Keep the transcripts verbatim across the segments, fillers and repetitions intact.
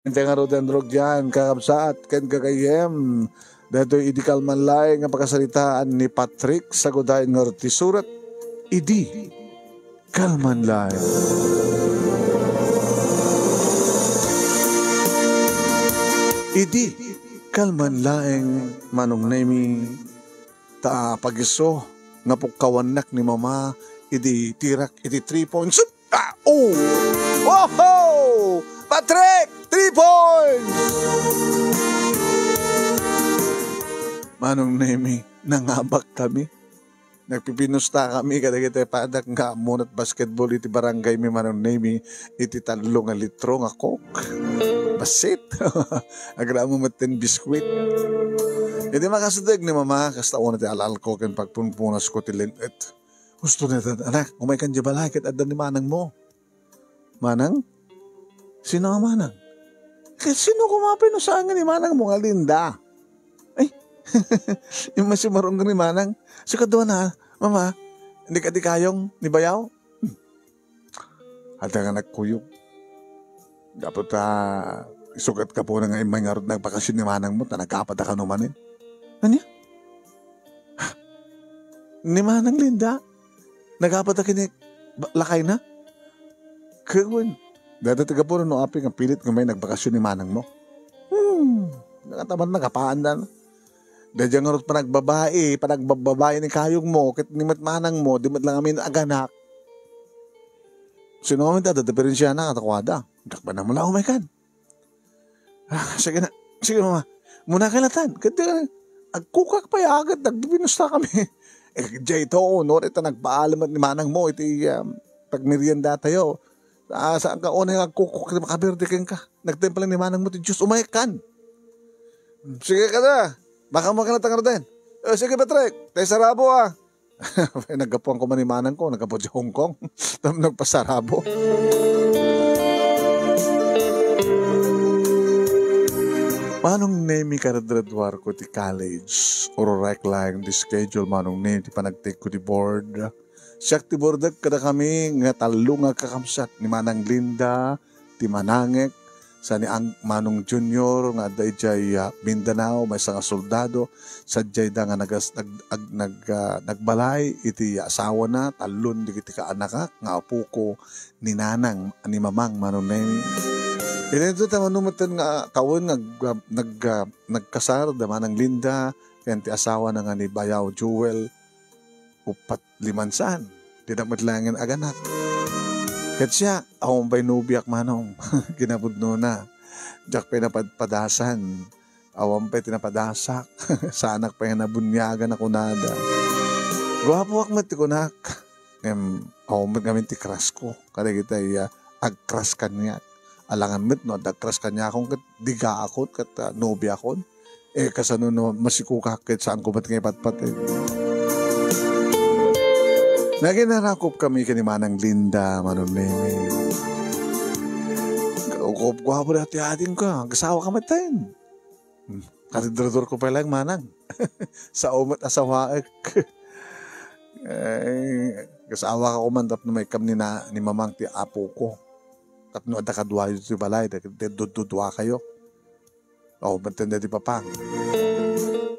Iti ngaruden rugian, kakabsat, ken gagayyem, daytoy idi kalman laeng nga pakasaritaan ni Patrick Sagudain nga ti surat, Idi Kalman Laeng. Idi kalman laeng, Manong Nemi, ta pagiso nga pukkawannak ni Mama idi tirak iti three points. Ah, oh! Oho! Patrick! Three points! Manong Nemi, nangabak kami. Nagpipinusta kami kadagiti padak nga ammo met basketball iti barangay mi, Manong Nemi, iti tallo nga litro nga Coke. Bassit. Agraman met ten biskuit. Idi makasdeg ni Mama, kasta una ti al-alko ken pagpunpunasko ti lin-et. Husto na, anak, umaykan diay balay ket adda ni manangmo. Manang? Sino nga manang? Ket sino koma pay no saan nga ni manangmo nga Linda? Ay, yung masimarong ni manang. So, kadua na, Mama, hindi ka di kayong ni bayaw? Hmm. Adda nga nagkuyog. Gapu ta, isukat ka po na nga imay ngarud nagbakasyon ni manangmo, ta nagkapada ka no manen. Ania? Ni Manang Linda? Nagapata kini ba-, lakayna? Kawan. Dada taga puro no api nga pilit nga may nagbakasyon ni manang mo. Hmm. Nakataman na kapaan dan. Dadya nga rot panagbabae, panagbabae ni kayog mo, ket ni met manang mo, di met lang amin aganak. Sino kami ta, diferensya na, katakwada. Dakbanan mo lang, umay kan. Ah, sige na. Sige, Mama. Muna ka latan. Ket, ah, agkukak pay agat, nagbibinusta kami. Eh, jay to, no, ita nagpaalam ni manang mo, iti, um, pagmerienda tayo. Ah, saan ka unay agkukak, makaberde ken ka. Nagtempel ni manang mo, ti Diyos, umaykan. Sige ka na. Baka mo ka na tangarden. Eh, sige, Patrick. Tayo sarabo, ah. Naggapuan ko man ni manang ko, naggapu di Hong Kong. Tam nagpasarabo. Manong Nemi, karadradwar ko ti college. Ururay laeng ti schedule, Manong Nemi, ti panagtek ko ti board. Siak ti boardak kada kami nga tallo nga agkakamsat ni Manang Linda, ti manangek, sa ni Ang-, Manong Junior nga adda idiay, ah, Mindanao, maysa nga soldado, sadiay da nga nagas-, nag-, ag-, nag-, ah, nagbalay iti asawana, tallon dagiti kaanakak nga apoko ni nanang, ni mamang Manong Nemi. Iti ito ta mano metten nga kawen nga ag-, ah, nag-, ah, nagkasar da Manang Linda ken ti asawana nga ni Bayaw Joel. Uppat liman saan. Dinak met laengen aganak. Ket siak, awan pay nobiak, Manong. Kinapudnona. Diak pay napadpadasan. Awan pay ti napadasak. Saanak pay nga nabuniagan a kunada. Guapoak met ti kunak. Ngem, awan met ngamin ti crush ko. Kadagiti, ah, agcrush kaniak. Alangan met no adda agcrush kaniakon ket digaakon ket, ah, nobiakon. Eh, kasano no masikukak ket saanko met nga ipatpateg. Naginarakop kami ken ni Manang Linda, Manong Nemi. Ukop guapo dati ading ka, agasawa ka met ten. Hmm, karidrador ko pay laeng, Manang. Sao met asawaek. Eh, agasawa ka ko man tapno maikkam ni na-, ni mamang ti apo ko. Tapno adda kaduayo ti balay, dagiti dudduduakayo. Oh, batten daydi papa.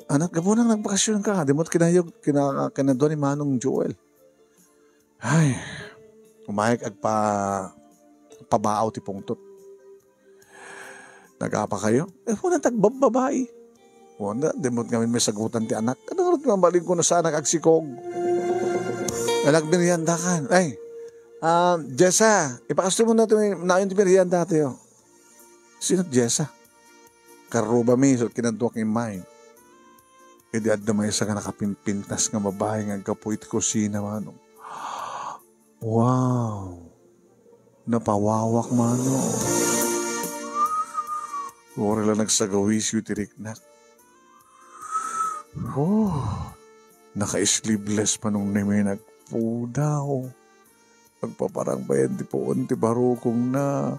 Anak, gapu nang nagbakasyon ka, di mo kinayog, kina-, kinadua ni Manong Joel. Ay, umayag agpa-, pabaaw ti pungtot. Nagapa kayo? Eh, muna tagbabbabai. Wanda, di mo ngamin may sagutan ti anak. Ano nga mabalin ko na sa anak agsikog? Nagmerienda kan. Ay, ah, Jessa, ipakasto mo na ito, nayon ti merienda tayo. Sino Jessa? Karrubami, so kinadua ken imay. Idi adda maysa nga nakapimpintas nga babai nga aggapu iti kusina, Manong. Wow! Napawawak, Manong. Uray la nagsagawisyo ti riknak. Oh, naka-sleeveless, Manong Nemi, nagpudaw. Nagpaparangbayan ti puon ti barukongna.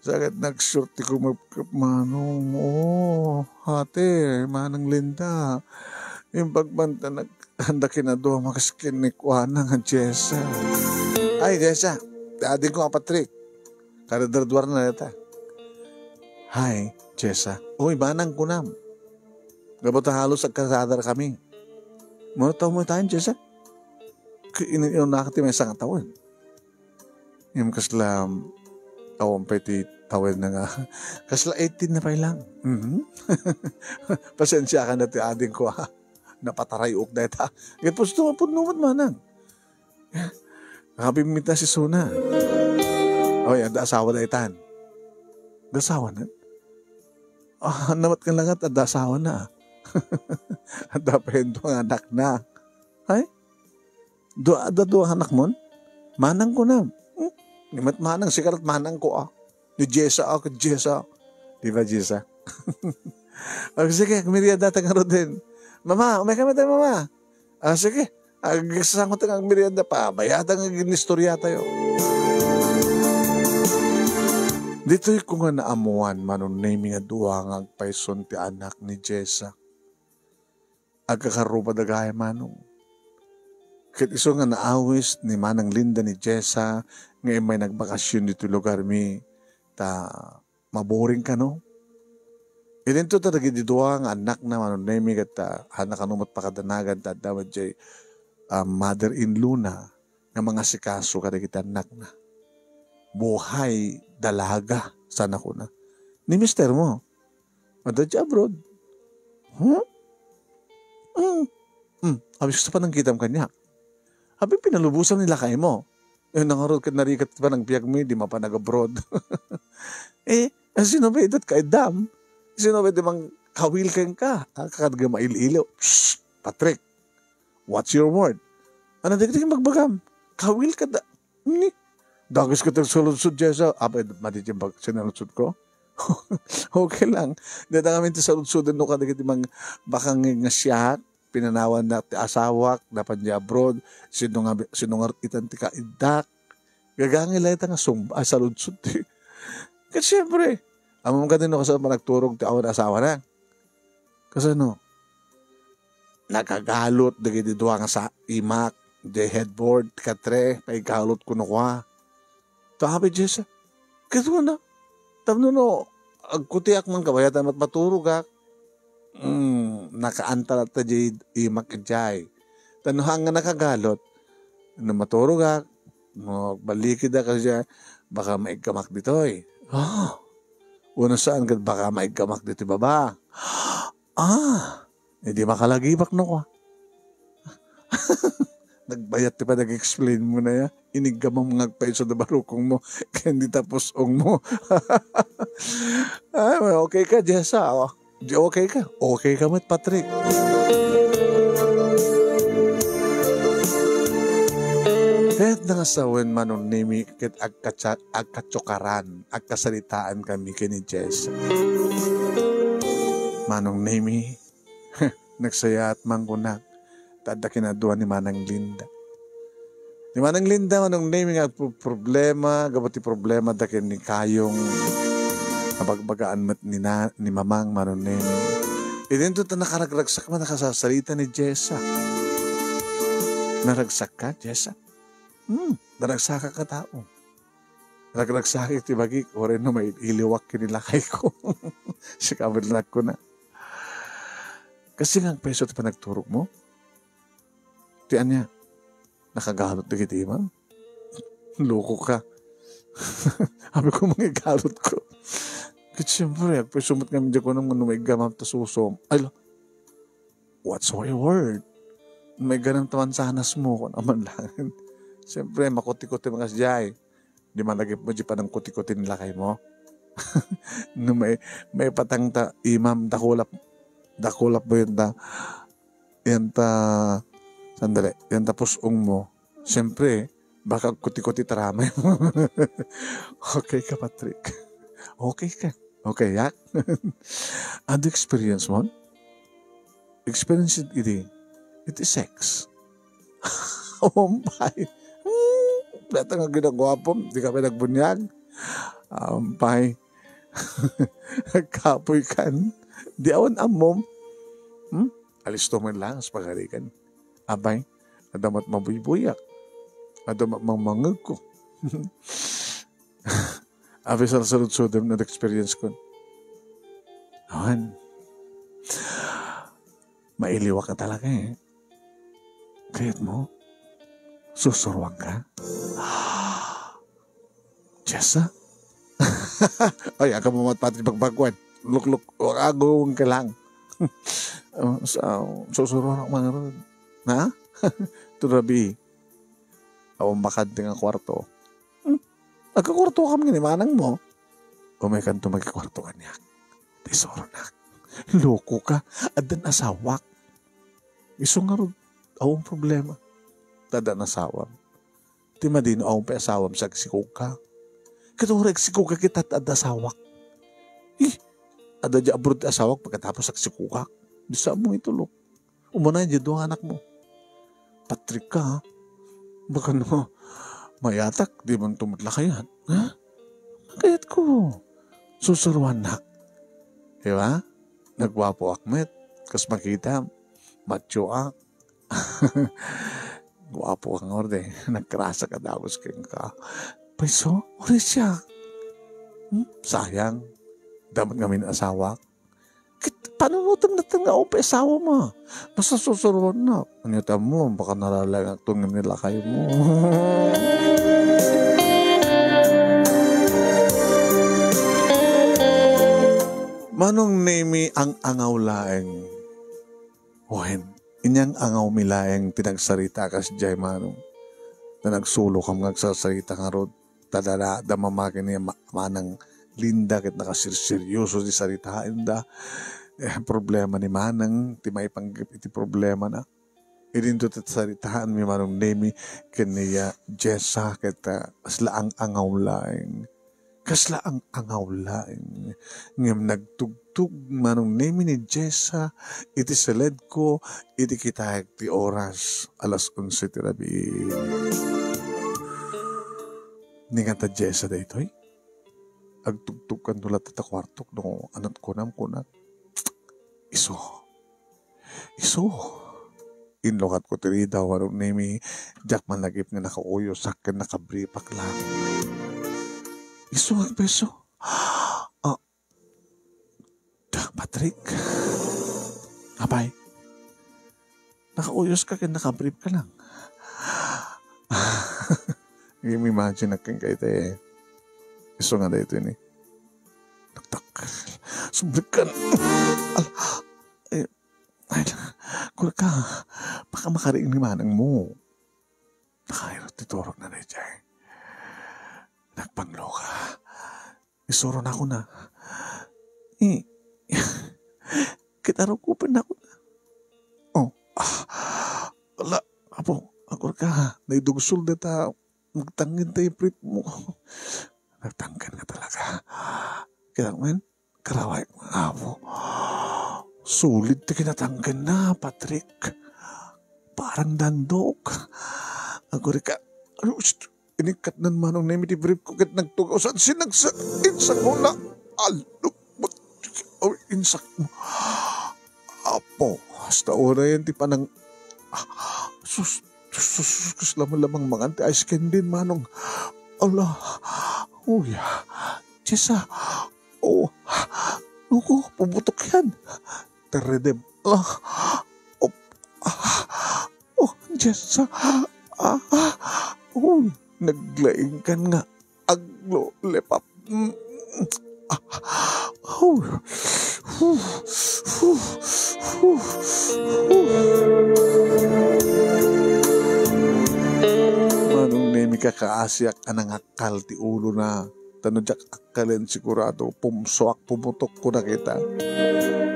Saket nagshort ti kumapkap, Manong. Oh, ate, Manang Linda. Imbag man ta nag-, anda kinadua, makaskin ni kuana nga Jessa. Ay, Jessa, ti ading ko a Patrick. Karidradwar na data. "Hi, Jessa." "Uy, manang," kunam. Gapu ta halos agkasada kami. "Mano tawen mo tayon, Jessa?" K-, in-, inunaka ti maysa nga tawen. Ngem kasla, awan pay ti tawenna nga, kasla eighteen na pay lang. Mhm. Pasensiakan na ti adingko, ha. Napataray-ok dayta. Ket pusto nga pudno met manang. Nakabimmit na si Suna. Oy, adda asawa daytan. Adda asawana? Ah, namat ka langat, adda asawana. Adda pay dua nga anakna. Ay? Dua, adda dua nga anakmon? Manang kunam. Hmm? Ni met manang, sika lat manang ko, ah. Ni Jessa, ah, ket Jessa. Di ba, Jessa? O, sige, agmerienda ta ngaruden. Mama, umay kami tayo, Mama. Ah, sige. Agsango ta nga agmerienda, pabayatan nga agin-istorya tayo. Ditoy ko nga naammuan, Manong Nemi, nga dua nga agpayson ti anak ni Jessa. Agkakarruba dagay, Manong. Ket isu nga naawis ni Manang Linda ni Jessa nga immay nagbakasyon ditoy lugarmi, ta maboring kano. Idinto ta dagiti dua nga annakna, Manong Nemi, ket, ah, haanna kano met pakadanagan ta adda met jay, ah, mother-in-law-na nga mangasikaso kadagiti annakna. Buhay dalaga, sana kuna. Ni mister mo, adda diay abroad. Hmm? Hmm. Hmm. Awisko sa panangkitam kaniak. Abi, pinalubosan ni lakay mo. Eh, nangarod ket narigat ti panagbiag mi, di mapan nag-abroad. Eh, sino ba idat ka idam? Sino ba di mang kawil kenka? Ah, kakadga mail-ilo. Psst, Patrick, what's your word? Ano, dagiti magbagam? Kawil ka da, ni? Dagis ka tag saludsod, Jessa. Apa, madi ti bag-, sinaludsod ko? Okay lang. Dada kami ti saludsodan no kadagiti mang bakang nga siak, pinanawan na ti asawak, napan di abroad, sino nga, sino nga itan ti kaiddak. Gagangay lang ita nga sumba, ah, saludsod ti. Ket siyempre, amam ka din no kasano panagturog ti awan asawa na. Kasano? Nakagalot dagiti dua nga sa imak, the headboard, katre, paigalot kuno kua. Ta abi Jessa, "Ket wana, tapno no agkutiak man kabayatan met maturogak." Hmm, nakaanta latta diay imak idiay. Ta no haan nga nakagalot, no maturogak, no agballikida kasi, baka maiggamak ditoy. Ah, uno saan ket baka maiggamak ditoy baba. Ah, idi makalagibak no kua. Nagbayat ti panag-explain mo na ya. Iniggamam nga agpayso da barukong mo. Ken di tapos ong mo. Ay, okay ka, Jessa, oh. Di okay ka. Okay ka met, Patrick. Ket nangasawen, Manong Nemi, ket agkatsa-, agkatsukaran, agkasaritaan kami ken ni Jess. Manong Nemi, nagsayaat man kunak, ta adda kinadua ni Manang Linda. Ni Manang Linda, Manong Nemi, nga agpo-, problema, gapu ti problema da ken ni Kayong, abagbagaan met ni na-, ni Mamang, Manong Nemi. Idinto ta nakaragragsak man nakasasarita ni Jessa. Naragsak ka, Jessa? Hmm, naragsak ka tao. Ragragsakek ti bagik, uray no mailiwak ken ni lakayko. Sika met la kuna. Kasi nga agpayso ti panagturog mo? Ti ania? Nakagalot dagiti ima? Loko ka. Abi ko, mangigalot ko. Ket siyempre, agpayso met ngamin diay kunam nga no maiggamam ta susom. Ay, la-, what's your word? Maigganam ta mansanas mo, kun aman lang. Siyempre, makuti-kuti man kasdiay. Di malagip mo, di panangkuti-kuti ni lakay mo. No may, may patang ta, imam, dakulap, dakulap mo yun ta, yan ta, sandali, yan ta pusong mo. Siyempre, baka kuti-kuti taramay mo. Okay ka, Patrick. Okay ka. Okay, yak? Adu experience mo? Experience it idi. It is sex. Umpay. Hmm, data nga ginagwapom, di ka pa nagbunyag. Umpay. Kapoy kan. Di awan ammom. Hmm? Alisto man lang sa pagarikan. Abay, adamat mabuybuyak. Adamat mangmangegko. Abi, sa saludsodem na experience ko. Awan. Mailiwak ka talaga eh. Kayat mo? Susuruan ka? Jessa? Ay, aga mo matpati bagbaguan. Lukluk, agawang ka lang. Oh, sa, susuruan ako mangarod. Ha? Turabi. Awan bakante nga kwarto. Hmm? Agkakwarto kami ni manang mo. Umay kanto magkikwarto kaniak. Ti suronak. Loko ka. Addan asawak. Isu ngarud, awan problema. Addan asawam. Ti madino, awan pay asawam, sagsikog ka. Ket uray agsikog ka ket adda asawak. Eh, adda di abroad ti asawak, pagkatapos agsikog ka. Di sa mo itulok. Umanay di dua anak mo. Patrick ka, ha? Baka no, mayatak, di man tumutla kayat. Ha? Kayat ko. Susuruan na. Di ba? Nagwapo ak met. Kas makita, macho ak. Guapo ka nga orde. Nagkarasa ka dagus kenka. Paiso, uri siya. Hmm? Sayang. Dapat nga min-asawa. Kit, panunutan na nga upa asawa mo. Basta susuruan na. Ano ta mo, baka nalalang akto nga nilakay mo. Manong Nemi ang angaw laeng. Wen, inyang angawmi laeng ti nagsarita kas jay manong. Ta nagsulokam nga agsasarita ngarud, ta dada, da mamaki ni ma-, manang Linda ket nakasirseryoso ti saritaenda. Eh, problema ni manang, ti maipanggep iti problema na. Idinto ti saritaanmi manong Nemi ken ni, ah, Jessa ket, ah, kasla ang angaw laeng. Kasla ang angaw laeng. Ngem nagtugtog manong Nemi ni Jessa iti seledko iti kitaek ti oras, alas onse ti rabii. Ni nga ta Jessa daytoy? Agtugtog kanto latta ta kuartok no anat kunam kunak. Isu. Isu. Inlukatko ti ridaw, manong Nemi, diak man lagip nga nakauyos ken nakabripak lang. Isu nga beso. Ah, Patrick. Apay. Nakauyos ka ken nakabrief ka lang. Ngem imagine ak kenka iti, eh. Isu nga daytoy ni. Taktak. Sublikan. Al-, eh, ay, kurka. Baka makariing ni manang mo. Nakairot ti turog na dayjay. Nagpanglo ka. Isuronakon na. Eh, ket arukopen nako na. Oh, ah, ala, apo, agkurka, naidugsul data, nagtangken ta iprip mo. Nagtangken nga talaga. Kaya man, karaway ko nga apo. Sulit ti kinatangken na, Patrick. Parang dandok. Agkurka, Inikkat nan manong Nemi ti brief ko ket nagtugaw sa sinagsa-, insakuna. Allo, oh, insak mo. Apo, hasta oray yan ti panang, ah, sus, sus, sus, sus, kasla man lamang mangan ti ice candy, manong. Ala, uya, Jessa, oh, nuko, puputok yan. Teredem. Ah, op, ah, oh, Jessa. Ah, ah, oh, naglaing kan nga aglo, lepap. Mm, ah, oh, hu, hu, hu, hu. Manong Nemi, kakaasiak a nangakal ti ulo na. Tano diak akkalen sigurado, pumsoak, pumutok ko na kita.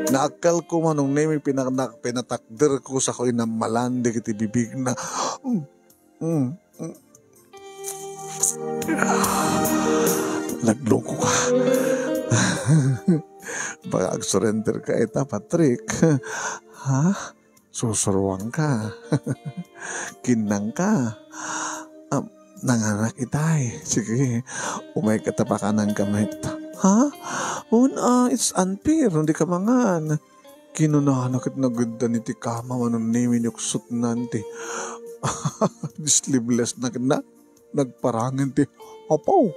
Naakkal ko manong Nemi, pinanak-, pinatakder ko sa ko inammalan dagiti bibig na. Mm, mm, mm. Nagloko ka. Baka agsurrender ka ita, Patrick. Ha? Susuruan ka. Kinnang ka. Ah, nanganak itay. Sige, umay ka ta pakanan ka met. Ha? Un, ah, it's unfair. Hindi ka mangan. Kinunana ket nageddan iti kama, manong Nemi, niuksotnan ti sleeveless na, na nagparangen ti apaw.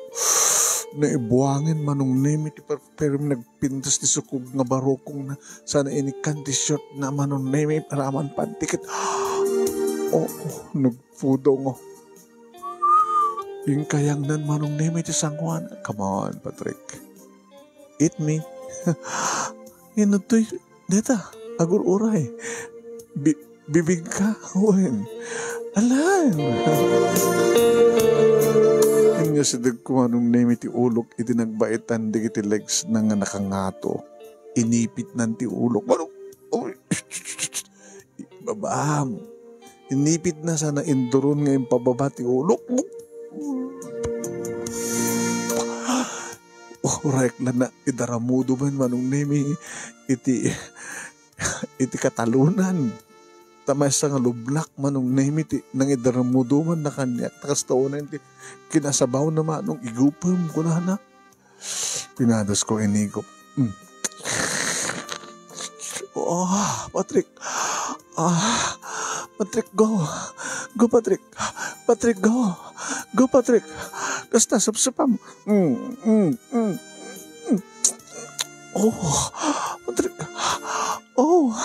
Naibuangen Manong Nemi ti perpermi, nagpintas ti sukog nga barukongna, sana inikkan ti shortna Manong Nemi, raman pantikit. Oo, nagpudong. Inkayangnan Manong Nemi ti sangoana. Come on, Patrick. Eat me. Inuttoy, deta, agur-uray. Bi-, bibigka, wen. Alan. Ania sidegko Manong Nemi ti ulok iti nagbaitan dagiti legs na nga nakangato. Inipitnan ti ulok. Manong, oy, babam. Inipitna sana induron nga impababa ti ulok. Uray la na idaramudo man Manong Nemi iti, iti katalonan. Ta maysa nga lublak Manong Nemi ti nangidaramudo man na kaniak. Ta kasta unay ti kinasabawna Manong, igupem kunana. Pinadasko inigup. Mm. Oh, Patrick. Ah, Patrick, go. Go, Patrick. Patrick, go. Go, Patrick. Kasta, sapsapam. Mm, mm, mm, mm. Oh, Patrick. Oh,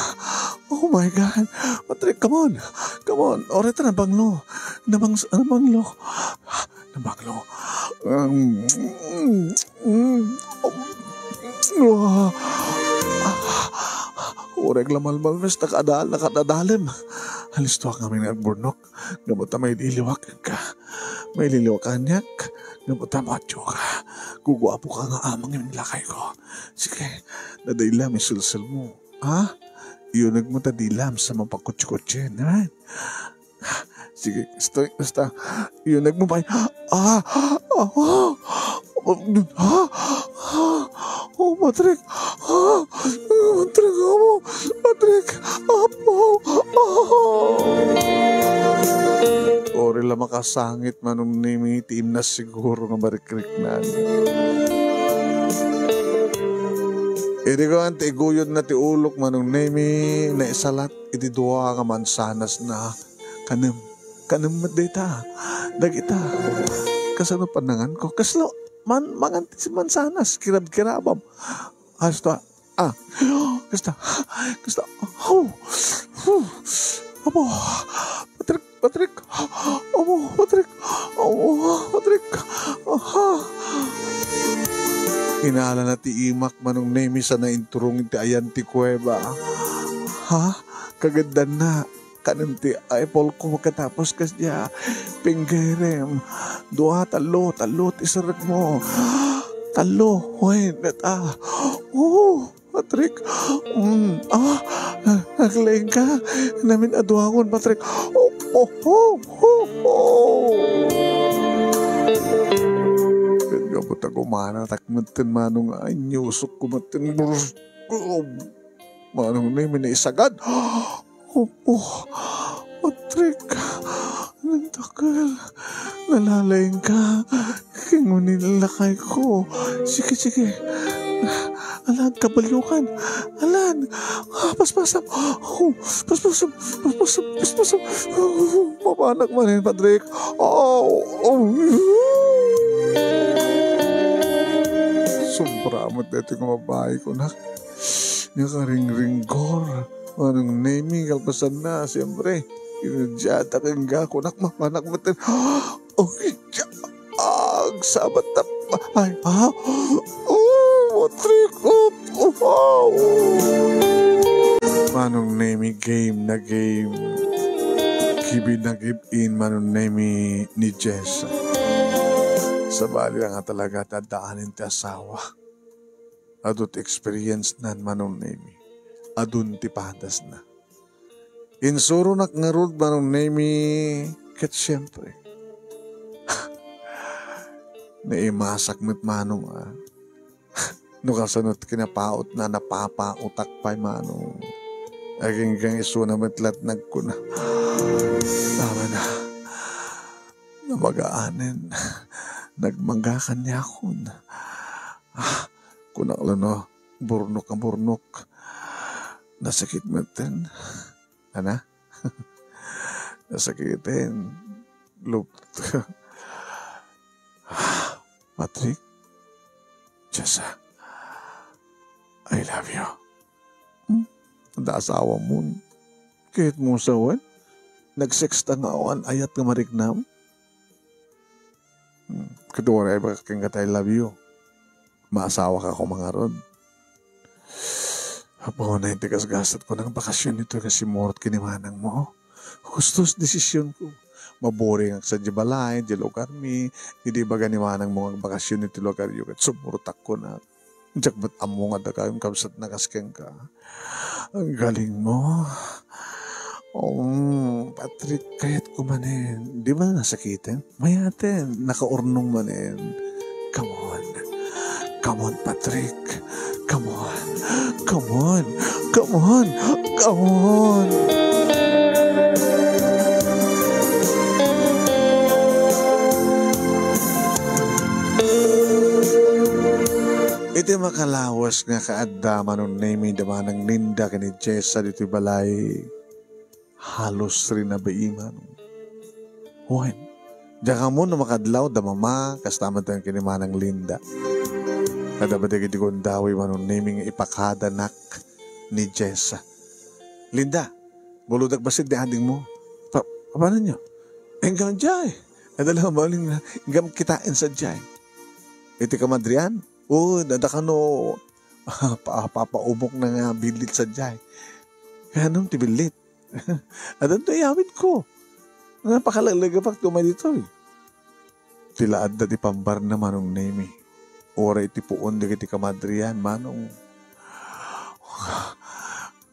oh my God. Patrick, come on. Come on. Orita na banglo. Nabang-, nabanglo. Nabanglo. Mm, mm, mm. Oh. Uray la malmalmes, nakadal-, nakadadalem. Alistoak ngamin nga agburnok. Gapu ta maililiwak ka. Maililiwak kaniak. Gapu ta macho ka. Guguapo ka nga amang iti lakay ko. Sige, nadaylam isulsul mo. Ha? Iyuneg mo ta daylam sa mapakutsi-kutsi, ha? Sige, basta, basta. Iyuneg mo pa. Ah! Ah! Ah! Ah! Oh, Patrick! Ah! Patrick, amo! Patrick! Apo! Ah! Uray la makasangit Manong Nemi ti imna siguro nga marikriknan. Idi kuan ti iguyodna ti ulok Manong Nemi, naisalat iti dua nga mansanasna. Kanem, kanem met dayta. Dagita. Kasano pannanganko? Kasla, man-, mangan ti mansanas, kirab-kirabam. Hasta, ah, kasta, kasta, oh, oh, apo, Patrick, Patrick, apo, Patrick, apo, Patrick, ah. Inalana ti imak Manong Nemi sana inturong iti ayan ti kuweba. Ha? Kageddanna. Kanem ti eyeball ko, katapos kasdiay, pinggerem. Dua, tallo, tallo ti serrek mo. Tallo, wen, dayta. Oh, Patrick. Mm, ah, naglaing ka. Namin a duangon, Patrick. Oh, oh, oh, oh, oh. Ket gapu ta gumanatak metten Manong, ay, inyusok ko metten. Manong Nemi, naisagad. Apo, Patrick, nagdakkel. Nalalaing ka. Ken lakay ko. Sige, sige. Alan, kabalyokan. Alan, ah, paspasam. Oh, paspasam, paspasam, paspasam. Oh, mapanak manen, Patrick. Oh, oh. Sobra met daytoy nga babai, kunak. Nga karingringgor. Manong Nemi, kalpasanna, siyempre, kinudyatak, ingga, kunak, mapanak metten. Oh, agsabat ta. Ay, ha? Oh, Patrick, oh, oh, oh. Manong Nemi, game na game. Give in na give in, Manong Nemi, ni Jess. Sabali la nga talaga, ti addaanen ti asawa. Adu ti experience nan Manong Nemi. Adun ti padasna. Insuronak ngarud Manong Nemi ket siempre. Naimasak met Manong, ah. No kasano ti kinapautna, napapaotak pay Manong. Aginggang isuna met latnagkuna. Tama na. Namagaanen. Nagmangga kaniakon. Ah, kunak la no, burnok a burnok. Nasakit metten. Ana? Nasakiten. Lup-, Patrick, Jessa, I love you. Hmm? Adda asawam. Kayatmo sa wen? Nag-sex ta nga awan ayat nga mariknam? Hmm. Ket uray ibagak kenka ti I love you, maasawaka koma ngarud. Apo, nay ti gasgasat ko nga bakasyon ditoy nga simmurot ken ni manangmo. Husto ti desisionko. Maboringak sadiay balay, diay lugarmi. Idi ibaga ni manangmo nga agbakasyon ditoy lugaryo, ket summurotak koma. Diak met ammo nga adda kabsatna kas kenka. Ang galing mo. Um, Patrick, kayatko manen. Di ba nasakiten? Mayaten, nakaurnong manen. Come on. Come on, Patrick. Come on. Come on. Come on. Come on. Iti makalawas nga kaadda, Manong Nemy, da Manang Linda ken ni Jessa ditoy balay, halos rinabii man. Wen, diak ammo no makadlaw da Mama, kasta met ken ni Manang Linda. Adda dagiti gundaway, Manong Nemy, nga ipakadanak ni Jessa. Linda, buludak bassit ti adingmo. Pa-, papananyo? Inggam diay. Adda la mabalinna, inggam kitaen sadiay. Iti kamadrian, o, adda kano, pa-, papaubokna nga billit sadiay. Kaya anam ti billit? Addanto iyawidko. Nga pakalaglagipak ti umay ditoy. Ti la adda ti pambarna, Manong Nemy. Uray iti puon dagiti kamadrian, Manong.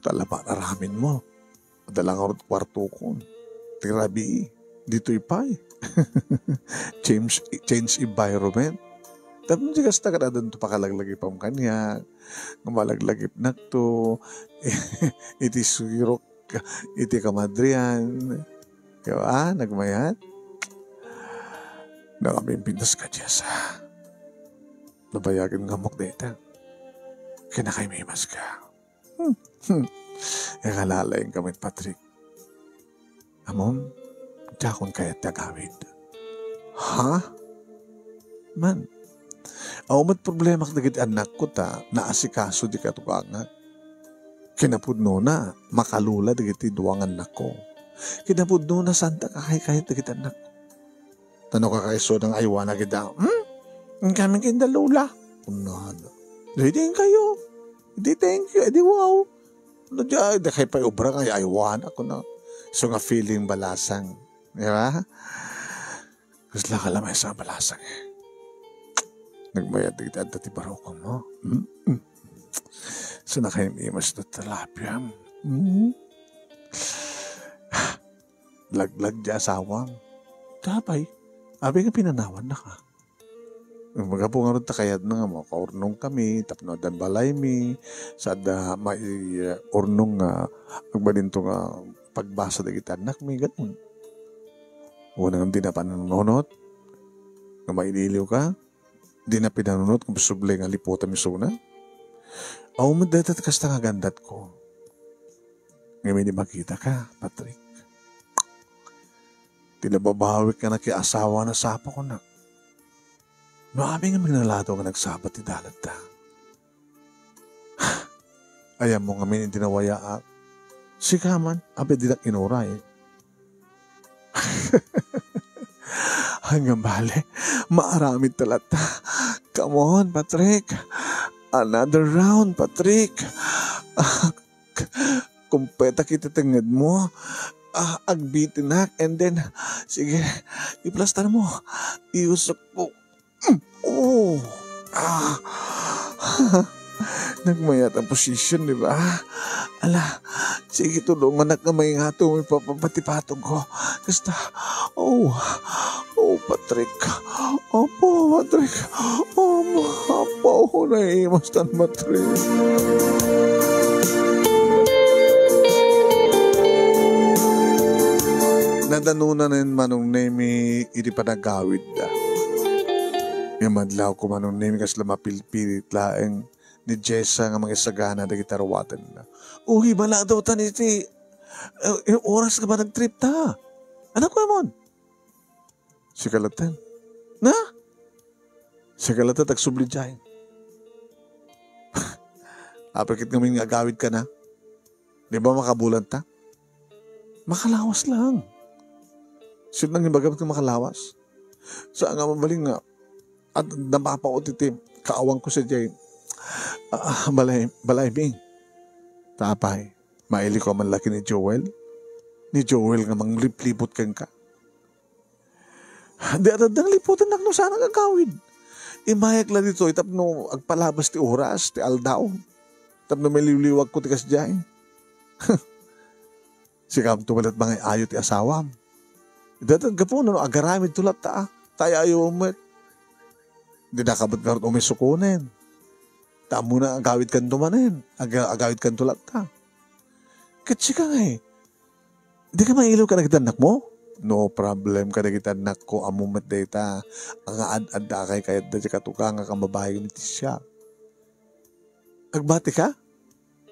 Ta la aramidmo. Adda la ngarud kuartokon. Ti rabii. Ditoy pay. Change, change environment. Tapno di kasta, ket addanto pakalaglagipam kaniak. Nga malaglagipnakto. Iti sirok, iti kamadrian. Di ba? Nagmayat. Nakapimpintas ka, Jessa. Nabayagen nga ammok dayta. Kinakaimimas ka. Hmm. Hmm. Ikalalaing ka met, Patrick. Ammom, diakon kayat ti agawid. Ha? Man, awan met problemak dagiti annakko ta naasikaso ti katugangak. Kinapudnona, makalula dagiti dua nga annakko. Kinapudnona, saan ta kakaykayat dagiti annakko. Ta no kakaisuna nga aywanak ida, hmm? Inkami ken da Lola. Kunana. Daydi inkayo. Di thank you, di wow. No di ay, dakay pay obra nga aywanak, kuna. So nga feeling balasang. Di ba? Kasla ka lamay sa balasang, eh. Nagmayat dagiti adda ti barukam, no? Hmm? Hmm. So nakaim-imas ti tilapia. Hmm? Laglag ti asawam. Apay, apay nga pinanawannak. Manggapu ngarud ta kayatna nga makaurnong kami, tapno addan balaymi, sa adda mai-, urnong nga agbalin to nga pagbasa dagiti annakmi, ganun. Wen, ngem dina pinanunot nga mailiwliw ka, dina pinanunot nga posible nga liputam isuna. Awan met dayta ti kasta nga gandatko. Ngem idi makitaka, Patrick, ti nababawik nga nakiasawa, nasapukonak. No amin nga magnaladaw nga nagsabat ti dalatta. Ayanmo ngamin idi nawayaak. Sika man, apay dinak inuray. Ngem bale, maaramid ta latta. Come on, Patrick. Another round, Patrick. Kumpetak iti tengngedmo. Ah, agbitinak, and then, sige, iplastar mo. Iusok ko. Mm, oh. Ah. Nagmayat ang position, di ba? Ala, sige, tulunganak nga maingato, ipapapatipatong ko. Kasta, oh, oh, Patrick. Apo, Patrick. Ama, Apo, naiimas tan, Patrick. Nadanonan ni Manong Nemy iti panagawidda. Ngem adlaw ko, Manong Nemy, kasla mapilpilit laeng ni Jessa nga mangisagana dagiti aruatenna. Uy, maladaw tan iti, eh, oras nga panagtrip ta. Anak ko, Amon. Sika latta. Na? Sika latta, tagsubli diay. Apay ket ngamin nga agawidka na? Di ba makabulanta? Makalawas lang. Sino nang imbagam nga makalawas? Sa nga mabalin nga, at napapaot iti kaawang ko sa jay, ah, balay, balay mi. Tapay, maili ko man laki ni Joel. Ni Joel nga mangliplipot kenka. Di adda nang liputannak no saan nga agawid. Imayak la ditoy tapno agpalabas ti oras, ti aldaw. Tapno maliwliwag ko ti kasdiay. Sika to met mangay-ayo ti asawam. Dayta gapu no agaramid to latta, ah. Tay ayo met. Di na kabet ngarud umisukunen. Ta ammona agawid kanto manen. Aga-, agawid kanto latta. Ket sika ngay, di ka mailaw kadagiti annakmo? No problem kadagiti annakko, ammom met dayta. Nga ad-adda kay kayatda ti katukangak a babaim iti siak. Agbati ka?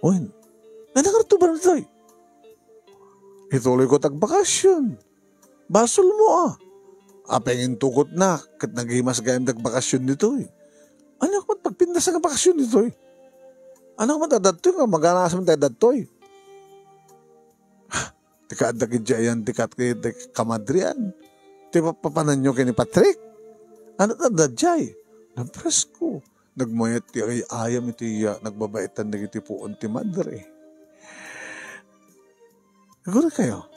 Wen. Nana nga rutuban ditoy? Ituloy ko tagbakasyon. Basol mo, ah. Apay nga intukotnak, ket nagimas gayam tagbakasyon ditoy. Ania man pagpintas nga bakasyon ditoy? Ania man ta datoy nga maganasam tayo datoy? Ti kaadda ket diay ayan ti kat-, ti kamadrian. Ti papapananyo ken ni Patrick? Ania ta daydiay? Napresko. Nagmayat ti ay-ayam iti iya, nagbabaetan dagiti puon ti madre. Aguray kayo.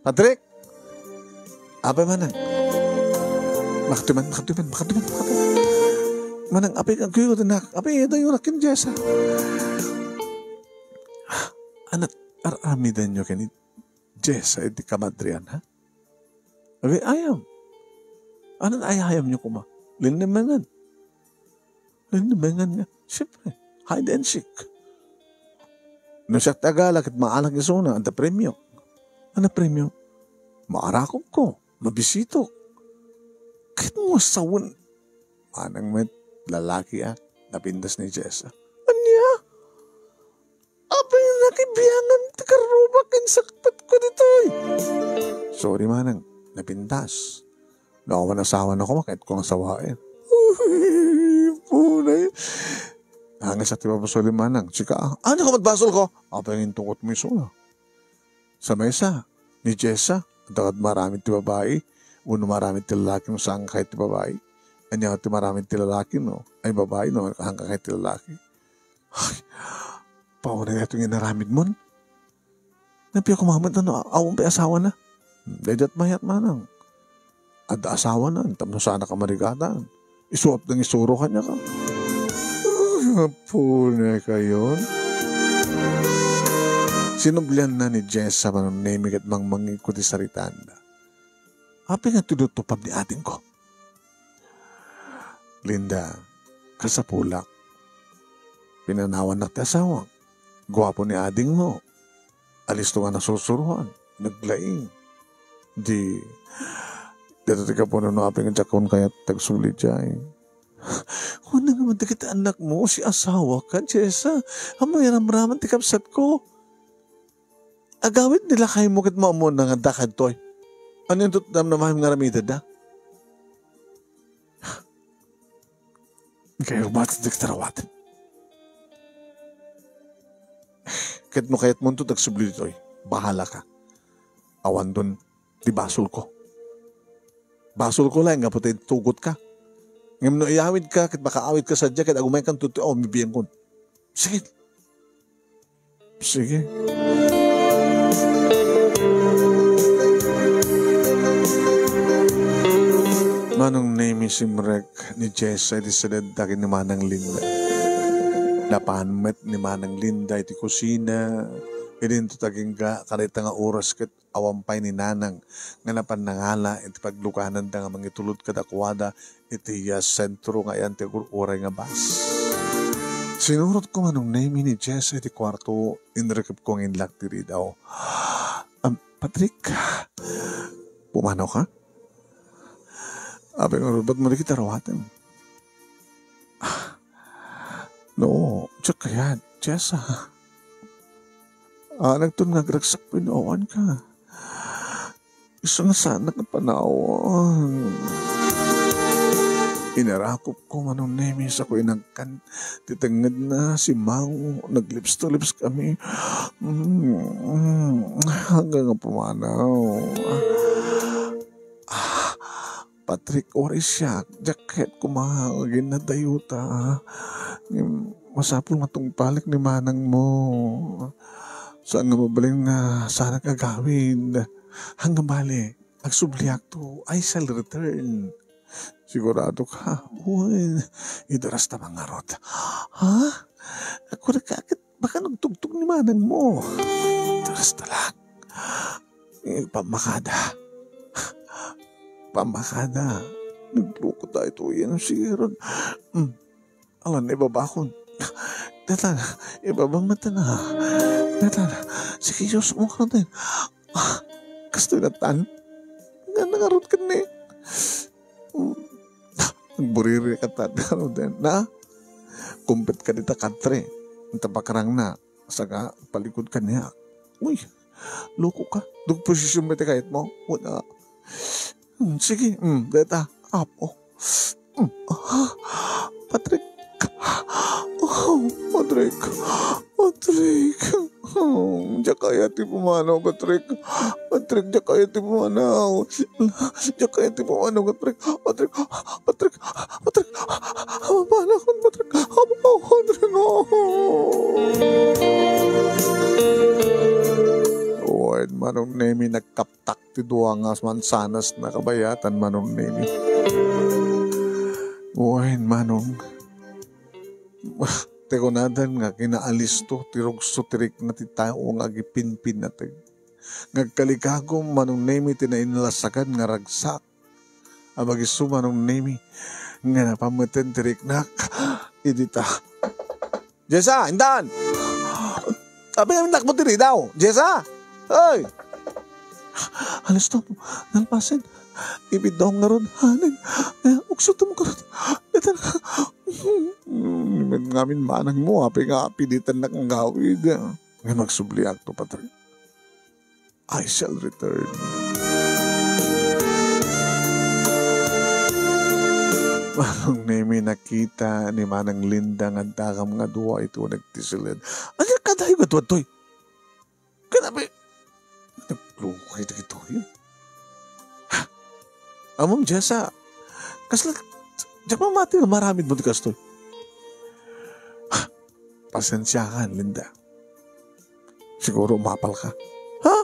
Patrick! Apay manang. Makatuman, makatuman, makatuman, makatuman. Manang, apay nga agkuyod, anak. Apay, ito yung rakin, Jessa. Anak, ar-amidan nyo kani Jessa, iti kamadrian, ha? Agay-ayam. Anan ay-ayam nyo kuma? Linnemengan. Linnemengan nga. Siyempre, hide and seek. No siak ti agala ket maanak isuna, adda premio. Ano premio? Maarakop ko, mabisitok. Ket mo sawen. Manang met, lalaki a, napintas ni Jessa. Ania? Apay nakibiangan ti karrubak, insakpetko ditoy. Sorry, manang, napintas. No awan asawa na koma, kayatko nga sawaen. Uy, punay. Angis a ti babasol ni manang. Sika, ah. Ano ka magbasol ko? Apay nga intukot mo isuna. Sa maysa, ni Jessa, adda kad maramid ti babae, wenno maramid ti lalaki no saan ka kayat ti babae. Ania ti maramid ti lalaki, no? Ay, babae, no? Saan ka kayat ti lalaki. Ay, paunay nga ito nga inaramid mon. Napia kumamat, ano, awan pay asawa na. Daydiat mayat manang. Adda asawa na, tapno sana ka marigatan. Isuap nang isuro kanya ka. Apo na kayon. Sinublian na ni Jessa manang Nemi ket mangmangikko ti saritanda. Apay nga tinutupab ni adingko? Linda, kasapulak. Pinanawannak ti asawak. Guapo ni adingmo. Alisto nga nasusuroan. Naglaing. Di, dito ti kapuno no apay nga diakon kayat tagsubli diay. Kuna nga man dagiti anak mo, si asawa ka, Jessa. Ammo iramraman ti kabsat ko. Agawid ni lakay mo ket maammo nga adda kadtoy. Ano yung tutnam na mahim nga aramided da? Kayo rumat di kita rawat. Ket no kayat mo to tagsubli ditoy, bahala ka. Awan don di basol ko. Basol ko lang nga pati tugot ka. Ngem no iyawid ka, ket makaawid ka sadja, ket agumay kan tutoy, oh, mibiyan kun. Sige. Sige. Manong Nemi, simrek ni Jessa iti sededda ken ni Manang Linda. Napan met ni Manang Linda iti kusina. Idinto tagingga, karita nga oras ket awan pay ni Nanang nga napan nangala iti paglugananda nga mangitulod kadakuada iti, ah, sentro nga ayan ti agur-uray nga bus. Sinurotko manong Nemi ni Jessa iti kuarto, inrikepko nga inlak ti ridaw. Am, Patrick, pumanaw ka? Apay nga rubat mo di kita rawaten? No, diak kayat, Jessa. Ah, nagtun nga agragsak pay no awan ka. Isu nga saanak nga panawan. Inarakopko, Manong Nemi, sako inagkan ti tengngedna, simmango, naglips to lips kami. Mm, mm, hanggang nga pumanaw. Ah, Patrick, uray siak, diak kayat koma nga aginnadayuta. Ngem masapul nga tungpalek ni manangmo. Saan nga mabalin nga saanak agawid. Hanggang bale, agsubliakto, I shall return. Sigurado ka? Wen, iduras ta mangarud. Ha? Ako na kakit, baka nagtugtog ni manangmo. Iduras ta lang. Eh, pamakada. Pamakada. Nagloko tayo to yan, sir. Mm. Alan, ibabakon. Datan, ibabang mata na. Datan, sige, Diyos mo ka rin. Ah, kastoy na tan. Nga nangarot ka ni. Mm. Nagburiri ka tan. Ano din, na? Kumpet ka dita kadre. Ang tabakarang na. Saka, palikod ka niya. Uy, loko ka. Dugposisyon ba ti kayat mo? Wala. Hmm, sige, hmm, deta. Apo. Hmm, ah, Patrick. Oh, Patrick. Patrick. Oh, diak kayat ti pumanaw, Patrick. Patrick, diak kayat ti pumanaw. Diak kayat ti pumanaw, Patrick. Patrick, Patrick, Patrick. Patrick. Patrick. Oh, Patrick. Oh. Wen, Manong Nemi, nagkap- tak ti dua nga mansanas na kabayatan, Manong Nemi. Wen, Manong. Ti kunadan nga kinaalisto ti rugso ti rikna ti tao nga agipinpinnateg. Nga agkalikagum, Manong Nemi, ti nainlasagan nga ragsak. Abagiso, Manong Nemi, nga napammeten ti riknak. Idita. Jessa, intan! Apay nga nakbo ti ridaw? Jessa! Oy! Alas to, nalpasen. Ibiddaw ngarud, hanen. Eh, ugsutom ngarud. Datan. Ngamin manang mo, apay nga pilitan na kang gawid. Nga magsubli akto, Patrick. I shall return. Manong Nemi, nakita ni Manang Linda nga dagam nga dua iti uneg ti siled. Ania kadayo nga tuadtoy? Kanabi, naglukay dagitoy. Ha? Amom, Jessa, kasla, diak mamati nga maramid mo ti kastoy. Ha? Pasensiakan, Linda. Siguro umapal ka. Ha?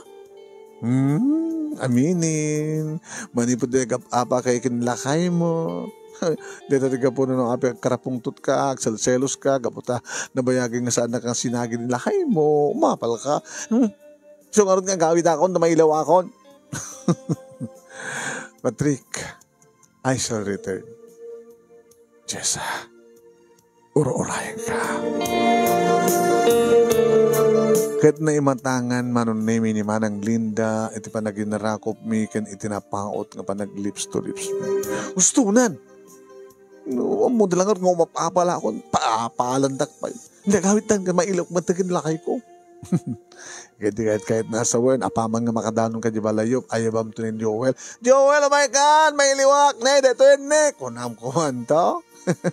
Hmm, aminen. Manipud di agap-apa kay ken lakay mo. Deta ti gapu no apay agkarapungtot ka, agselselos ka, gapu ta nabayag nga saan na kang sinagi ni lakay mo. Umapal ka. Hmm. So, ngarud nga gawid akon, ta mailawakon. Patrick, I shall return. Jessa, uro-urayan ka. Ket naimatangan Manong Nemi ni Manang Linda iti panaginarakopmi ken iti napaut nga panaglips to lips mi. Ustonan! No, ammo da lang nga umapapalakon, paapalandak pay. Hindi, agawid tan, mailok man takin lakay ko. Kaya di kahit, kahit nasa wen, apaman nga makadanon ka di balayo, ayabam to ni Joel. "Joel, umay kan, mailiwak, ne, detoy ne." Kunam kuman to.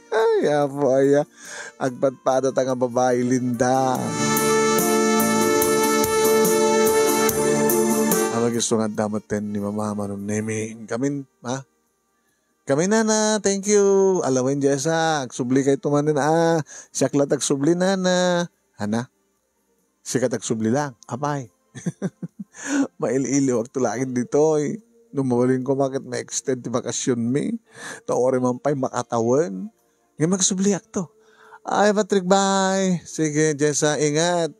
Ay, apo, aya. Agpadpada ta nga babae, Linda. Ang mag-isungan damot ten ni Mama Manong Nemi. Kamin, ha? Kami, nana, thank you. Alawen, Jessa, agsubli kay tumanen, ah. Siak la tagsubli, nana. Hana? Sika tagsubli lang. Apay. Mail-iliwak to laeng ditoy. No mabalin ko, maket ma-extend ti bakasyon mi. Ta uray man pay makatawen. Nga magsubliak to. Ay, Patrick, bye. Sige, Jessa, ingat.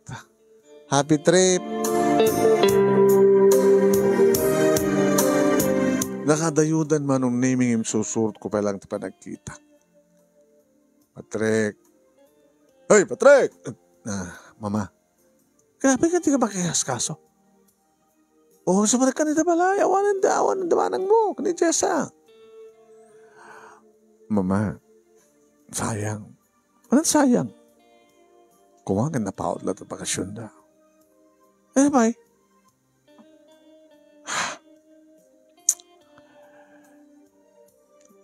Happy trip. Nakadayudan Manong Nemi ngem susurot ko pay lang ti panagkita. Patrick. Hey, Patrick! Ah, Mama. Grabe ka, di ka makiaskaso. O, sumalik ka nita balay. Awanan da, awanan da manang mo. Kani Jessa. Mama, sayang. Anong sayang? Kumakan na paot lahat ang bakasyon da. Eh, bye.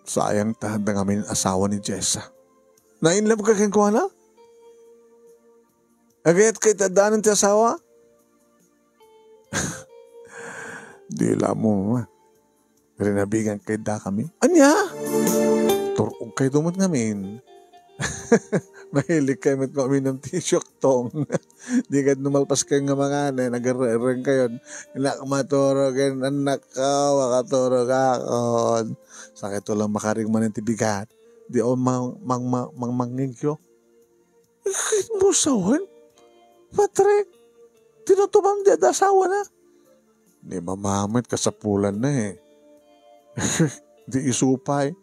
Sayang ta, adda ngamin asawa ni Jessa. Na-in love ka kenkuana? Agayat ka iti addaan ti asawa? Di la mo, mama. Rinabigan kay dakami. Ania? Turog kay dumat ngamin. Mahilig kay met maminum ti siuktong. Di kad numalpas kay nga mangani, nagarreng kayon. Inak maturog, anak ko, makaturog ako. Sakit to lang makaring man ti bigat. Di o mang, mang, mang, mang, mangngigyo. Ket mo sawen, Patrick, tinutubam di adda asawana. Ni mama met kasapulanna eh. Di isu pay.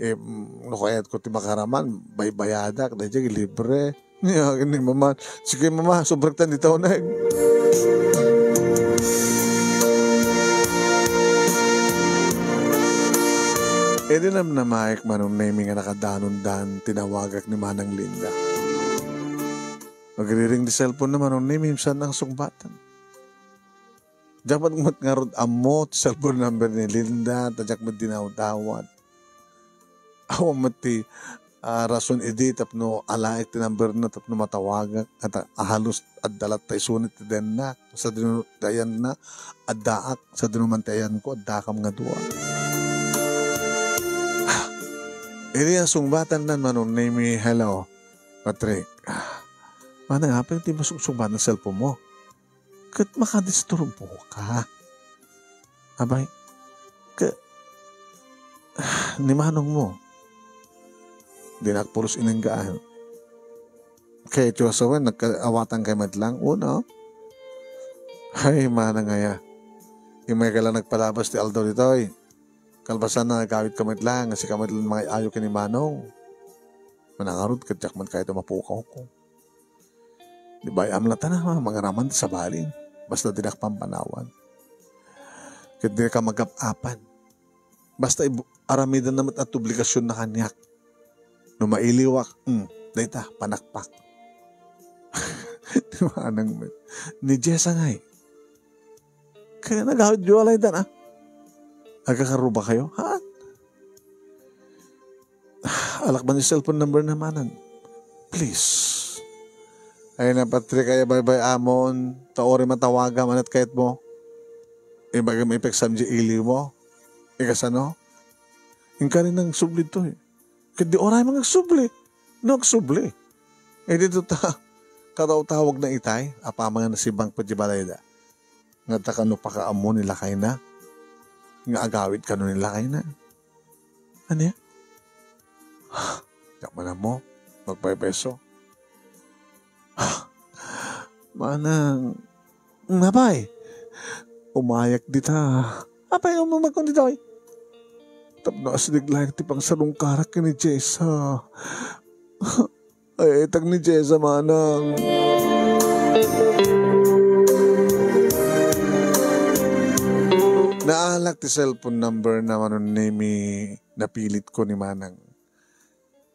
Eh, mm, no kayat ko ti makaraman, baybayadak, daydiay libre. Ni akin ni mama, sige mama, subrektan di tauneg. Idi namnamaek, Manong Nemi, nga nakadanondan, tinawagak ni Manang Linda. Agriring ti cellphone na, Manong Nemi, saan ang sungbatan? Diak met ngarud ammo ti cellphone number ni Linda, ta diak met dinawdawat. Awan met ti, ah, rason idi tapno alaek ti number na tapno matawagak, ket a halos adda latta isu ti dennak, sadino ti ayanna, addaak, sadino man ti ayanko, addakam nga dua. Idi a sungbatanna, Manong Nemi, "Hello, Patrick. Manang, apay ti masungsungbatan ti cellphone mo?" Ket makadisturboka. Abay, ke-, ni manong mo, dinak pulos inenggaan. Kay iti asawen, nagkaawatan kay met lang, uno. Ay, manang aya. Imay ka lang nagpalabas ti aldaw ditoy. Kalpasan na agawid ka met lang, sika met lang mangay-ayo ken ni manong. Manangarud, ket diak met kayat a mapukawko. Di bay-am latta na, mangaraman ti sabali. Basta dinak pampanawan. Ket dika magap-apan. Basta ib-, aramidem met ti obligasion na kaniak. No mailiwak, hmm, dayta, panakpak. Di ba, anang met? Ni Jessa ngay. Kaya nagawid yo alay dan, ah. Agkakaruba kayo, ha? Alakban ti cellphone number na manang. Please. Ay na, Patrick, ay baybay-amon. Ta uray matawagam, anat kayat mo? Ibagam ipeksam di iliw mo. Ikasano? Inkari nang subli to eh. Ket di uray man agsubli. No agsubli. Eh, dito ta. Kataw-tawag na itay. Apaman nga nasibang pa di balay da. Nga ta kano pakaammo ni lakayna. Nga agawid kano ni lakayna. Ania? Diak man ammo, magpaypayso. Manang, napay? Umayak dita. Apay nga umamagkon ditoy? Tapno asideg laeng ti pangsarungkarak ken ni Jessa. Ay, itag ni Jessa, manang. Naalak ti cellphone number na Manong Nemi, napilit ko ni manang.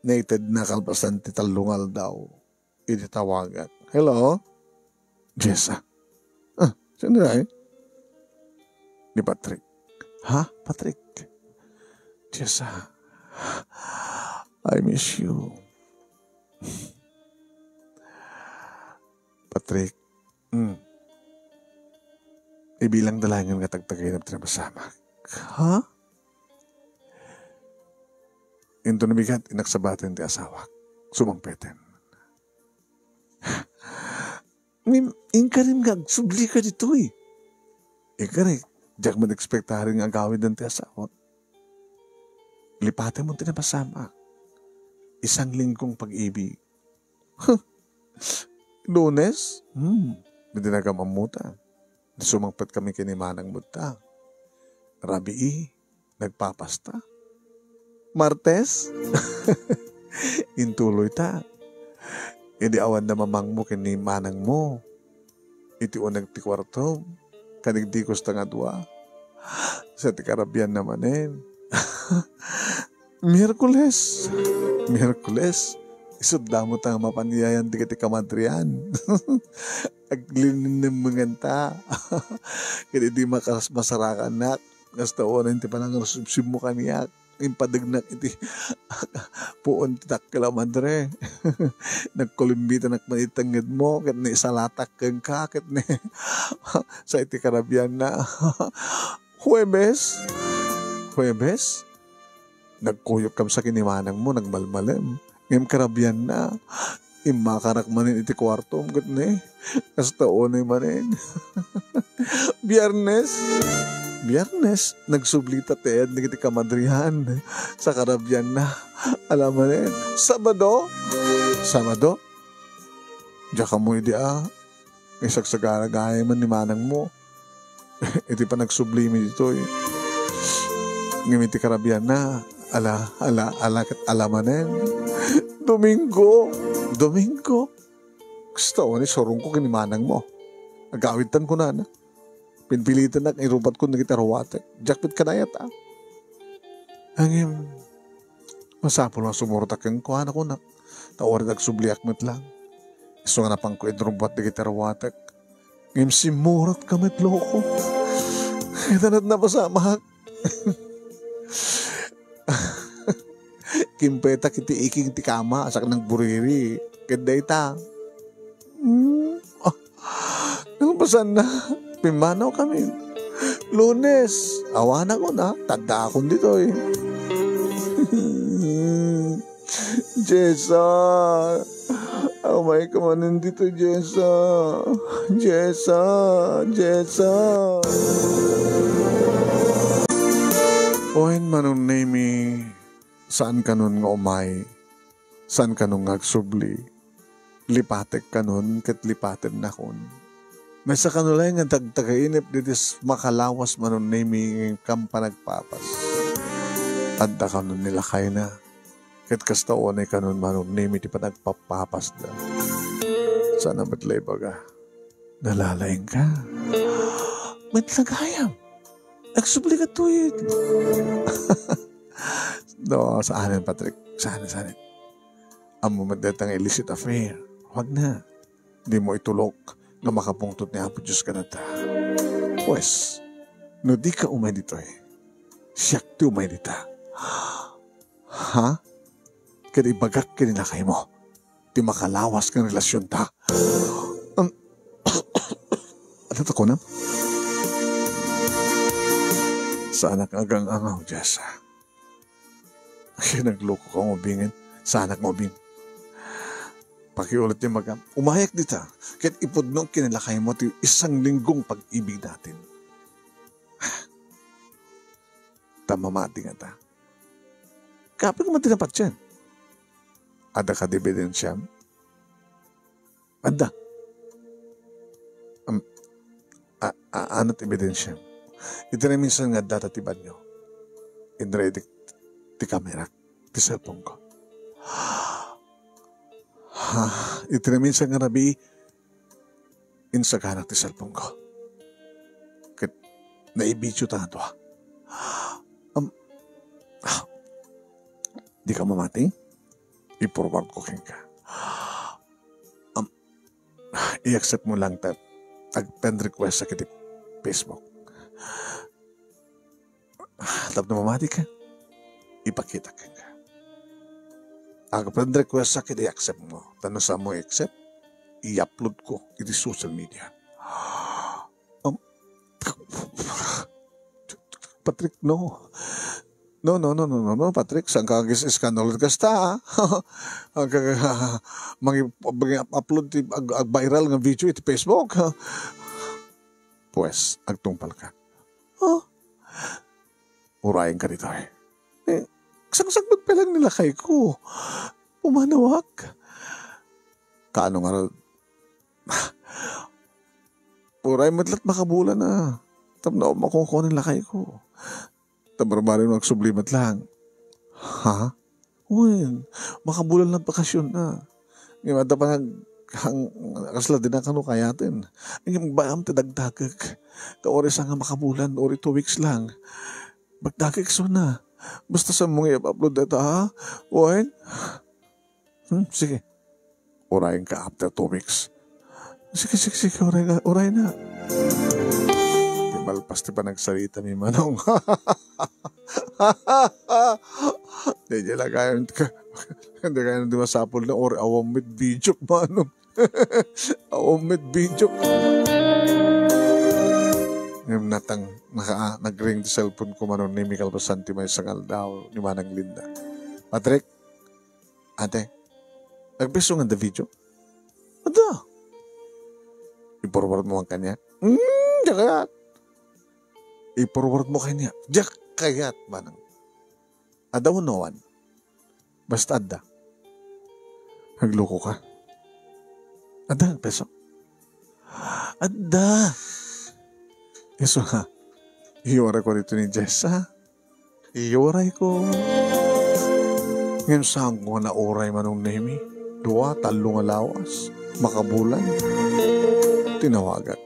Naited na kalpasan ti tallo nga aldaw. Idi tawagak. Hello? Jessa. Ah, sino ay? Ni Patrick. Ha, Patrick? Jessa. I miss you. Patrick. Hmm. Ibilang da laengen nga tagtagayna ti napasamak. Ha? Inton nabigat, inaksabaten ti asawak. Sumangpeten. Ngem, inkarin nga agsubli ka ditoy. Inkari, diak man ekspektarin nga agawiden ti asawak. Lipatem ti napasamak. Isang linggong pag-ibig. Huh. Lunes? Hmm. Di na ka mamuta. Sumangpet kami ken ni manang mo ta. Rabii, nagpapasta. Martes, intuloy ta. Idi awan na mamangmo ken ni manang mo. Iti uneg ti kuarto, kanigdikos ta nga dua. Sa ti karabian na manen. Miyerkules. Miyerkules. Isut' damo ta nga mapan iyayan dagiti kamadrian. Aglininimmengan ta. Ket idi makas-, masarakannak, kasta unay ti panangrusubsubmo kaniak. impadegnak iti puon ti dakkel a madre. Nagkulimbitanak man iti tengngedmo, ket naisalatak kenka, ket ni, sa iti karabianna. Huwebes, Huwebes, nagkuyog kam sa ken ni manangmo, nagmalmalem. Ngem karabianna, immakanak manen iti kuartom, ket ni, kasta unay manen. Biyernes, Biyernes, nagsublita ti ayan dagiti kamadrian. Sa karabianna, ala manen. Sabado, Sabado, diak ammo idi a, isagsagana gayam ni manangmo. Iti panagsublimi ditoy. Ngem iti karabianna, ala, ala, ala, ket ala manen. Domingo, Domingo. Kasta unay surongko ken ni manangmo. Agawidtan kunana. Pinpilitenak, irupatko dagiti aruatek. Diak met kadayat, a. Ngem, masapul a sumurotak kenkuana, kunak. Ta uray agsubliak met lang. Isu nga napanko inrubbuat dagiti aruatek. Ngem simmurotka met, loko. Ita met napasamak. Kimpetak iti iking ti kama, sak nagburiri. Ket dayta. Hmm. Ah, nalpasanna, pimmanawkami. Lunes, awanak una, taddaakon ditoy. Jessa, amayka manen ditoy, Jessa. Jessa, Jessa. Wen, Manong Nemi, saan kanon nga umay, saan kanon nga agsubli. Lipatek kanon ket lipatennakon. Maysa kano laeng nga dagdagainep ditoy s-, makalawas, Manong Nemi, nga inkam panagpapas. Adda kanon ni lakayna. Ket kasta unay kanon, Manong Nemi, ti panagpapapasda. Saan a met la ibaga. Nalalaingka. Met la gayam. Agsubli ka tuwid. No, saanen, Patrick. Saanen, saanen. Ammo met dayta nga illicit affair. Huwag na. Dimo itulok nga makapungtot ni Apo Dios kadatta. Pues, no dika umay ditoy, siak ti umay dita. Ha? Ket ibagak ken ni lakaymo ti makalawas nga relasionta. Um, ano ta kunam? Saanak nga agang-angaw, Jessa. Ay, nagloko ka nga ubingen. Saanak nga ubing. Pakiulit ti magam. Umayak dita. Ket ipudno ken ni lakaymo ti isang linggong pag-ibig natin. Ta mamati ngata. Kape ko man ti napatien. Adda ka ebidensiam? Adda. Am, a, a, ano ti ebidensiam? Iti naminsan nga adda ta ti banyo. Inray ti, ti kamerak, ti cellphone ko. Ha, iti naminsan nga rabii, insaganak ti cellphone ko. Ket naibidio ta nga dua. Am, ah, di ka mamati? I-forward ko kenka. Am, i-accept mo lang ta ag-friend request sak iti Facebook. Tapno mamati ka, ipakita kenka. Ag-friend request sak iti accept mo. Ta no saan mo i-accept, i-upload ko iti social media. Um, Patrick, no. No, no, no, no, no, no, Patrick, saan ka agis-, iskandalo kasta, ha? Ang ka-, mangi-, mangi-upload ti ag-, ag-viral nga video iti Facebook, ha? Pues, agtungpal ka. Huh? Urayen ka ditoy. Eh, sangsangpet pay lang ni lakay ko. Pumanawak. Kaano nga ra-, uray met la't makabulan a. Tapno makukuha ni lakay ko. Ta barbarino agsubli met lang. Ha? Wen, makabulan lang bakasyon na. Ngem adda panag-, hang-, kasla di na kano kayaten. Ngem bayam ti dagdagek. Ta uray sa nga makabulan, uray two weeks lang. Magdagek so na. Basta sa mong i-upload data, ha? Wen? Hmm, sige. Urayen ka after two weeks. Sige, sige, sige, uray na, uray na. Ti malpas ti panagsarita mi, Manong. Di, di lang kayo, di kayo di masapul na or awan met video, manong. Awan met video. Ngem natang, naka-, nag-ring ti cellphone ko, Manong Nemi, kalpasan ti maysa nga aldaw ni Manang Linda. "Patrick, ate, nagbeso nga da video?" "Adda." "I-forward mo man kaniak." "Hmm, diak kayat." "I-forward mo kaniak." "Diak kayat, manang." "Adda wenno awan?" "Basta adda." "Nagloko ka. Adda nga beso?" "Adda." Isu nga, iyuray ko dito ni Jessa. Iyuray ko. Ngem saan ko nga nauray, Manong Nemi? Dua, tallo nga lawas. Makabulan. Tinawagak.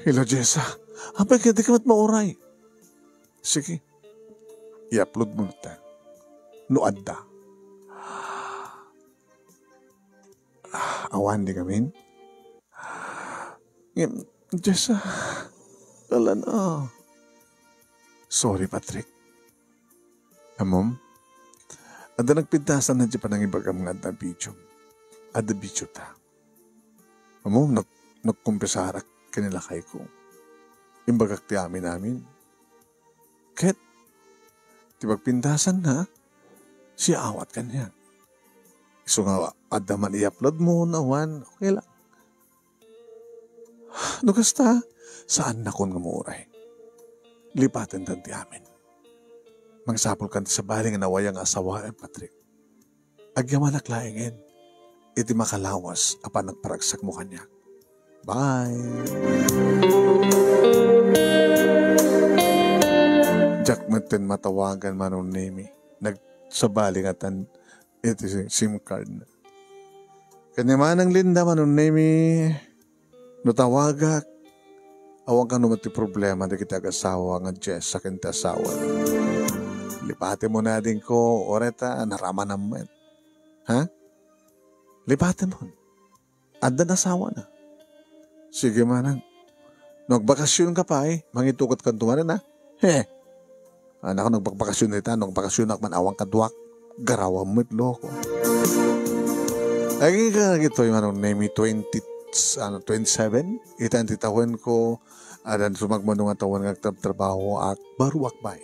"Hello, Jessa. Apay ka, di ka met mauray?" "Sige. I-upload mo ta. No adda." "Ah, awan di gamin?" "Ngem, Jessa, kalan a." "Sorry, Patrick. Ammom, adda nagpintasan na di panangibagam nga adda video. Adda video ta. Ammom, nag-, nagkumpisarak ken ni lakay ko. Imbagak ti amin-amin. Ket, ti pagpintasan na, siya awat kaniak. Isu nga adda man i-upload mo, no awan, okay lang." "No kasta, saannakon nga mauray. Lipaten ta ti amin. Mangsapul kan ti sabali nga nawaya nga asawaem, Patrick. Agyamanak laengen iti makalawas a panagparagsakmo kaniak. Bye." Diak met ten matawagan, Manong Nemi. Nagsabali nga tan iti sim card na. Ken ni Manang Linda, Manong Nemi, no tawagak, awan kano met ti problema dagiti agasawa nga Jessa ken ti asawana. Lipatem mo nadingko, uray ta naramanam met. Ha? Lipatem mo. Adda asawana. Sige, manang. No agbakasyon ka pay, mangitukat kanto manen, ha? He. Anak, no agbakasyon dita, no agbakasyon ak man awan kaduak. Garawan met, loko. Agingga dagitoy, Manong Nemi, twenty, ano, twenty-seven. Itan ti tawen ko, adan sumagmamano nga tawen nga agtrabtrabaho ak, baro ak pay.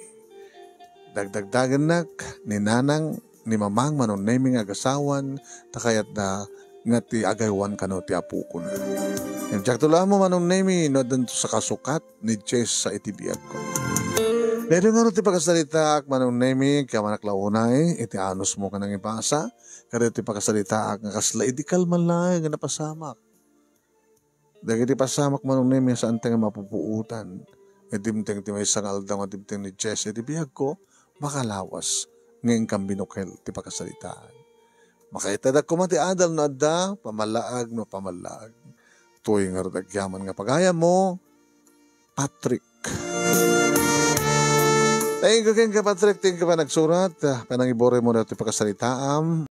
Dagdagdagennak ni nanang ni mamang, Manong Nemi, nga agasawan, ta kayatna nga ti agaywan kano ti apokona. Ngem diak to la ammo, Manong Nemi, no addanto sa kasukat ni Jessa iti biagko. Daytoy ngarud ti pakasaritaak, Manong Nemi, kayamanak la unay iti anusmo nga nangibasa, kadagiti pakasaritaak nga kasla idi kalman laeng nga napasamak. Dagiti pasamak, Manong Nemi, saanta nga mapupuotan. Nga dimteng ti maysa nga aldaw nga dimteng ni Jess iti biagko, makalawas nga inkam binukel ti pakasaritaan. Makaitadak koma ti adal no adda, pamalaag no pamalaag. Toy ngarud agyaman nga pagayammo, Patrick. Thank you kenka, Patrick. Thank you pa nagsurat. Ah, panangiburay mo na ti pakasaritaam.